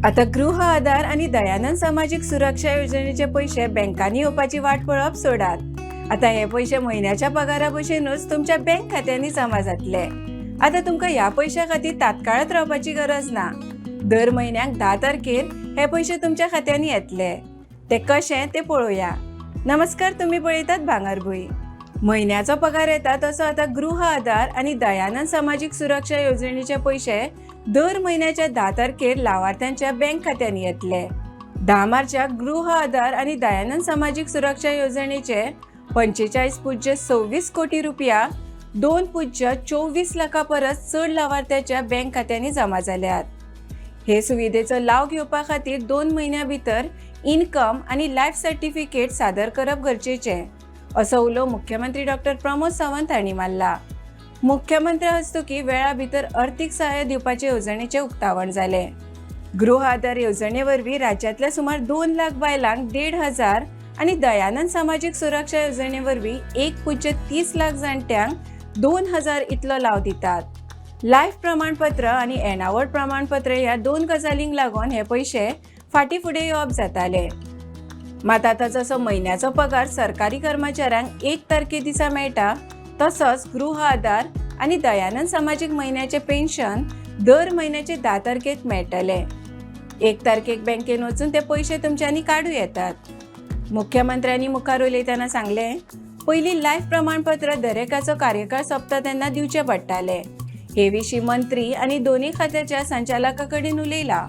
आता गृह आधार आनी दयानंद सामाजीक सुरक्षा योजनेचे पयशे बँकांनी येवपाची वाट पळोवप सोडात. आतां हे पयशे म्हयन्याच्या पगारा भशेनूच तुमच्या बँक खात्यांनी जमा जातले. आतां तुमकां ह्या पयशां खातीर तात्काळत रावपाची गरज ना. दर म्हयन्याक 10 तारखेर हे पयशे तुमच्या खात्यांनी येतले. ते कशे ते पळोवया. नमस्कार, तुम्ही पळयतात भांगरभूंय. म्हयन्याचो पगार येता तसो आतां गृह आधार आनी दयानंद सामाजीक सुरक्षा योजनेचे पयशे दर म्हयन्याच्या 10 तारखेर लावार्थ्यांच्या बँक खात्यांनी येतले. 10 मार्चाक गृह आधार आनी दयानंद सामाजीक सुरक्षा येवजणेचे 45.26 कोटी रुपया 2.24 लाखां परस चड लावार्थ्याच्या बँक खात्यांनी जमा जाल्यात. हे सुविधेचो लाव घेवपा खातीर 2 म्हयन्यां भितर इनकम आनी लायफ सर्टिफिकेट सादर करप गरजेचें, असो उलो मुख्यमंत्री डॉक्टर प्रमोद सावंत हांणी मारला. मुख्यमंत्र्या हस्तुकीं वेळा भितर अर्थीक सहाय्य दिवपाचे येवजणेचें उक्तावण जालें. गृह आधार येवजणे वरवीं राज्यांतल्या सुमार 2 लाख बायलांक 1,500 आनी दयानंद सामाजीक सुरक्षा येवजणे वरवीं 1.30 लाख जाणट्यांक 2,000 इतलो लाव दितात. लायफ प्रमाणपत्र आनी येणावळ प्रमाणपत्र ह्या 2 गजालींक लागून हे पयशे फाटीं फुडें येवप जाताले. मात आतां जसो म्हयन्याचो पगार सरकारी कर्मचाऱ्यांक 1 तारखे दिसा मेळटा, तसोच गृह आधार आनी दयानंद सामाजीक म्हयन्याचें पेन्शन दर म्हयन्याचे 10 तारखेक मेळटलें. 1 तारखेक बँकेन वचून ते पयशे तुमच्यांनी काडूं येतात. मुख्यमंत्र्यांनी मुखार उलयतना सांगलें, पयलीं लायफ प्रमाणपत्र दरेकाचो कार्यकाळ सोंपता तेन्ना दिवचें पडटालें. हे विशीं मंत्री आनी दोनूय खात्याच्या संचालका कडेन उलयला.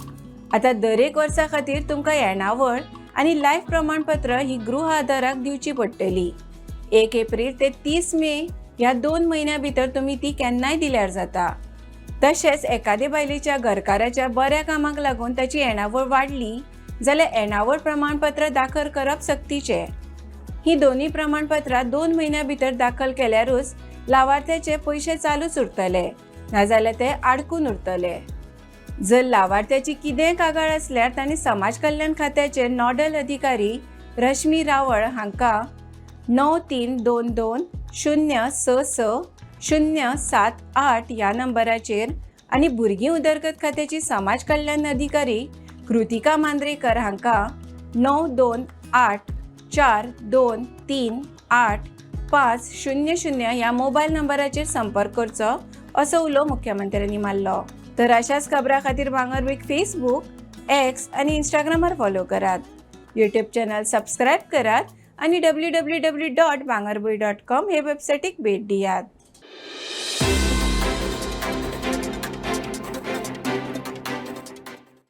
आतां दरेक वर्सा खातीर तुमकां येणावळ आनी लायफ प्रमाणपत्र ही गृह आधाराक दिवची पडटली. 1 एप्रील ते 30 मे ह्या 2 म्हयन्यां भितर तुमी ती केन्नाय दिल्यार जाता. तशेंच एकादे बायलेच्या घरकाराच्या बऱ्या कामाक लागून ताची येणावळ वाडली जाल्यार येणावळ प्रमाणपत्र दाखल करप सक्तीचें. ही दोनूय प्रमाणपत्रां 2 म्हयन्यां भितर दाखल केल्यारूच लावार्थ्याचे पयशे चालूच उरतले, नाजाल्यार ते आडकून उरतले. जर लावार्थ्याची कितेंय कागाळ आसल्यार तांणी समाज कल्याण खात्याचे नॉडल अधिकारी रश्मी रावळ हांकां 9322066078 ह्या नंबराचेर आनी भुरगीं उदरगत खात्याची समाज कल्याण अधिकारी कृतिका मांद्रेकर हांकां 9284238500 ह्या मोबायल नंबराचेर संपर्क करचो, असो उलो मुख्यमंत्र्यांनी मारलो. तर अशाच खबरां खातीर भांगरभूंयक फेसबूक, एक्स आनी इंस्टाग्रामार फॉलो करात, यूट्यूब चॅनल सबस्क्रायब करात आनी www.bhangarbhuin.com हे वेबसायटीक भेट दियात.